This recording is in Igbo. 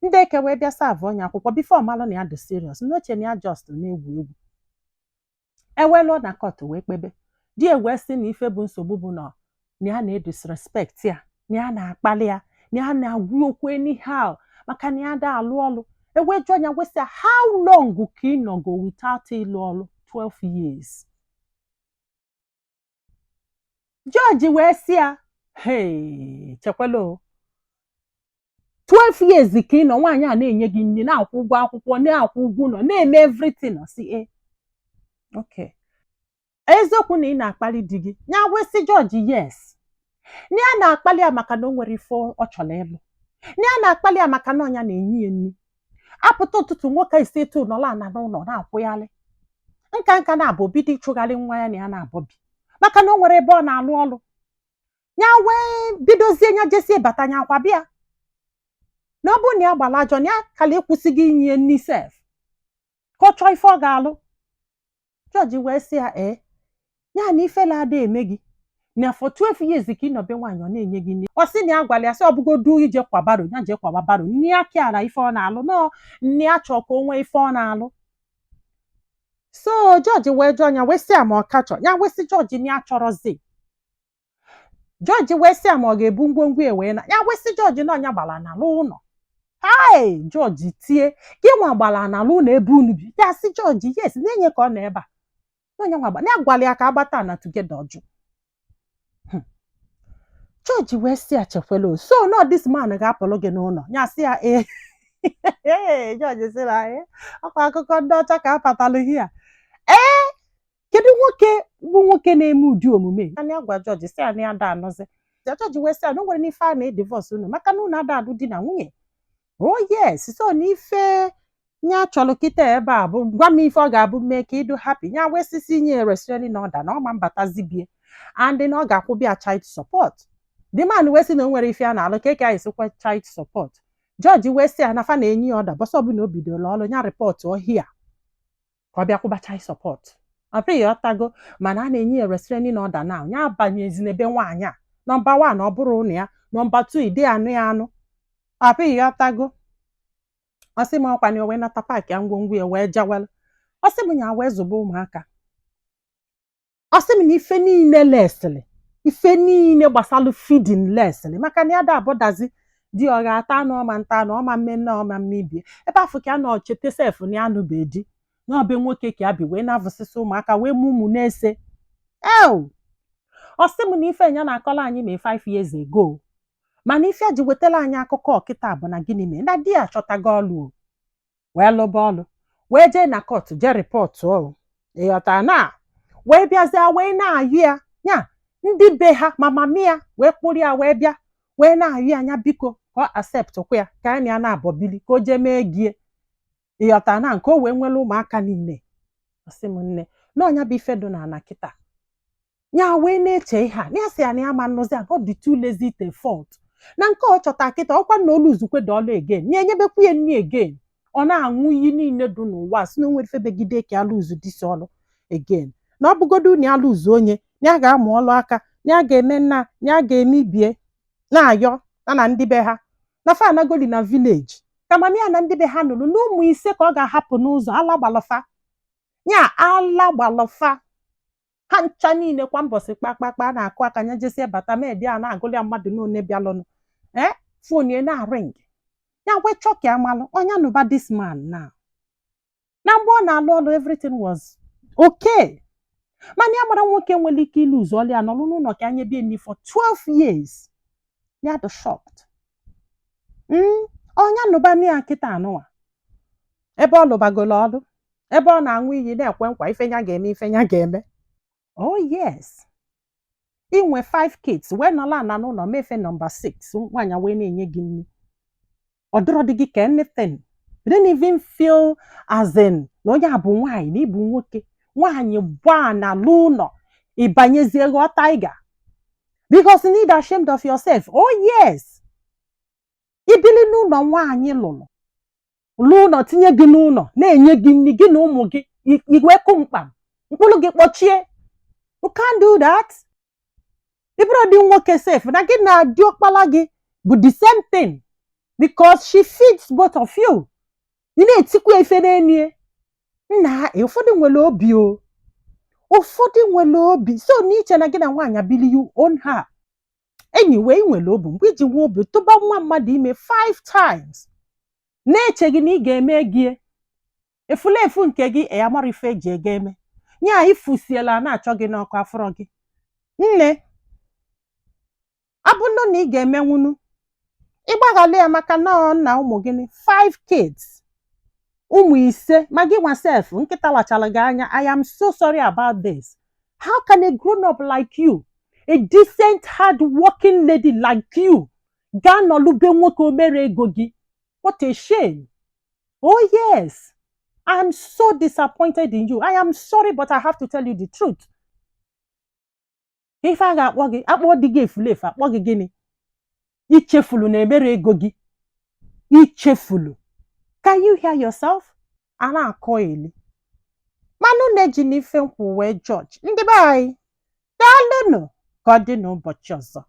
Ndị eke wee bịa serve onye akwụkwọ before malụ na ya dị serious n'oche, na ya just na-egwu egwu. Ewelụọ na court wee kpebe. Di e wee sị na ife bụ nsogbu bụ na ya na-edisrespect ya, na ya na-akpali ya, na ya na-agwa okwu anyhow, maka na ya da alụ ọlụ. Ewee jụọ ya, wee sị, "How long ka ị nọgo without ịlụ ọlụ?" 12 years. Judge wee sị ya, "Hey, chekwala o, 12 years ka ị nọ, nwaanyị a na-enye gị nri, na-akwụ ụgwọ akwụkwọ, na-akwụ ụgwọ ụlọ, na-eme everything?" Ọ sị, "E, okay, eziokwu na ị na-akpali di gị?" Ya wee sị judge, "Yes," na ya na-akpali ya maka na o nwere ife ọ chọrọ ịlụ, na ya na-akpali ya maka na ọnya na-enye ya nri. Apụta ụtụtụ, nwoke isi etu nọrọ ana n'ụlọ na-akwụghalị nka nka na-abụ, bido ịchụgharị nwa ya na ya na-abọbi, maka na o nwere ebe ọ na-alụ ọlụ. Ya wee bidozie, ya jesie bata, ya akwa bịa na ọ bụrụ na ya gbara ajọ na ya kala ịkwụsịghị inye nni sef, ka ọ chọọ ife ọ ga-alụ. Judge wee sị ya, ee, ya na ifela ada eme gị na for 12 years ka ị nọbe nwaanyị, ọ na-enye gị nri. Ọ sị na ya gwara ya sị ọ bụgodu ije kwa barrow, ya jee kwawa barrow, nni aka ala ife ọ na-alụ nọọ nni ya chọọ ka o nwee ife ọ na-alụ. So judge wee jụọ ya, wee sị ya ma ọ ka chọ. Ya wee sị judge na ya chọrọzi. Judge wee sị ya ma ọ ga-ebu ngwongwo ya wee na. Ya wee sị judge na ọnya gbara n'ala ụlọ. Hai, judge tie, "Gị nwa gbara n'ala ụlọ ebe unu bi?" Ya sị judge, "Yes," na-enye ka ọ nọ ebe a na onye nwa na ya gwara ya ka agbata na together ọjụ. Judge wee sị ya, "Chekwela o, so no this man ga-apụlụ gị n'ụlọ?" Ya sị ya, "Ee." Judge sị na ee, ọkwa akụkọ ndị ọcha ka apatalụ hia. Ee, kedu nwoke bụ nwoke na-eme ụdị omume a? Ya gwa judge sị ya na ya da anụzi ya. Judge wee sị ya na o nwere n'ife a na-edivorce unu, maka na unu ada alụ di na nwunye. Oh yes, so na ife ya chọrọ kịta ebe a bụ, gwa m ife ọ ga-abụ mee ka ịdụ happy. Ya wee sisi nye restraining order, na ọ ma mbatazi bie, and na ọ ga-akwụbịa child support. The man wee sị na o nwere ife a na-alụ ka eke anyị sikwa child support. Judge wee sị ya na fa na-enye ya order, bọsọ ọbụla o bidoro ọrụ, ya report ọhịa ka ọ bịa kwụba child support. Ọ bụghị ọtago, mana a na-enye ya restraining order na ya abanyezi n'ebe nwaanyị a. Number 1, ọ bụrụ na ya number 2, ide anụ ya anụ. Ọ bụghị ọtago. Ọ sị m ọkwa na o wee nata pack ya ngwongwo ya wee jewelu. Ọ sị m ya wee zụba ụmụaka. Ọ sị m na ife niile lesịrị, ife niile gbasalụ feeding lesịrị, maka na ya da abọdazi di ọ ga-ata anụ ọma, nta anụ ọma, mmenne ọma, mmibie ebe afọ ka a nọ cheta sef na ya nụbe di n'ọbe nwoke ka ya bi, wee na-avụsịsị ụmụaka, wee mụ ụmụ na-ese eo. Ọ sị m na ife ya na-akọrọ anyị mee 5 years ago, mana ife a ji wetara anyị akụkọ ọkịta bụ na gịnị mee na di ya achọtago ọlụ o, wee lụba ọlụ, wee jee na court, jee report o. Ịghọtara na wee bịazie wee na-ayụ ya, ya ndị be ha ma mami ya wee kpụrụ ya, wee bịa wee na-ayụ ya anya, biko, ka ọ accept kwa ya, ka ya na ya na-abọbili, ka o jee mee gie. Ịghọtara na nke o wee nwere ụmụaka niile. Ọ sị m nne, na ọnya bụ ife dị n'ala kịta. Ya wee na-eche ihe a na ya sị ya na ya ma nnụzi a, ọ dị too lazy to fault na nke ọ chọta kịta. Ọkwa na olu zukwe dị ọlụ again, ya enyebekwu ya nri again. Ọ na-aṅụ iyi niile dị n'ụwa, sị na o nwere ife begide ka ya lụzu disi ọlụ again, na ọ bụgodu na ya lụzu onye, na ya ga-amụ ọlụ aka, na ya ga-eme nna, na ya ga-eme ibie, na-ayọ ya na ndị be ha na fa anagoli na village, ka mama ya na ndị be ha nụrụ na ụmụ ise ka ọ ga-ahapụ n'ụzọ. Ala gbalọfa ya, ala gbalọfa ha ncha niile. Kwa mbọsị kpakpakpa na-akụ aka, anya jesie bata medi a na-agụlị ya mmadụ n'one bịalụnụ. Ee, phone ya na-ring. Ya wee chọọ ka amalụ ọnya nụba this man now. Na mgbe ọ na-alụ ọlụ, everything was okay, mana ya mara nwoke nwere ike ịlụ ụzọ ọlụ ya nọlụ n'ụlọ ka anya bie nni for 12 years. Ya dị shocked. Ọnya nụba ya nkịta anụnwa ebe ọ lụbagolo ọlụ, ebe ọ na-aṅụ iyi, na-ekwe nkwa ife ya ga-eme, ife ya ga-eme. Oh yes, inwe 5 kids wee nọrọ ana n'ụlọ mefe number 6, nwaanyị wee na-enye gị nri, ọ dịrọ dị gị ka anything. You didn't even feel as in na onye a bụ nwaanyị na ịbụ nwoke. Nwaanyị gbaa na n'ụlọ, ịbanyezie ghọọ tiger because you need ashamed of yourself. Oh yes, ibili n'ụlọ nwaanyị lụrụ lụọ ụlọ, tinye gị n'ụlọ, na-enye gị nri, gị na ụmụ gị, igwe kụ mkpam mkpụrụ gị kpọchie. You can't do that. Ịbụrụ dị nwoke sef na gị na diọkpala gị bụ the same thing. because she feeds both of you. Ị na-etikwa ife n'enu. Nna, ụfọdụ nwere obi o, ụfọdụ nwere obi. So n'iche na gị na nwaanyị bili, you own her. Anyway, ị nwere obi mgbe iji nwe obi tụba nwa mmadụ ime five times, na-eche gị na ị ga-eme gị efulefu nke gị. Ya mara ife eji ego eme nya, ifusiela na-achọ gị n'ọkụ afọrọ gị. Nne, abụlụ na ị ga-emenwunu, ịgbaghalụ ya, maka na ọ nna ụmụ gị five kids, ụmụ 5. Ma gị nwa sef, nkịta lachara gị anya. I am so sorry about this. How can a grown up like you, a decent, hard working lady like you, gaa nọlube nwoke omere ego gị? What a shame. Oh yes, I am so disappointed in you. I am sorry, but I have to tell you the truth. Ife a ga-akpọ gị, akpọ di gị efulefu, akpọ gị gịnị? Ichefulu na emere ego gị, ichefulu. Can you hear yourself? A na-akọ eli manụ na-eji n'ife nkwụ wee judge ndị be anyị. Daalụnụ, ka ọ dị n'ụbọchị ọzọ.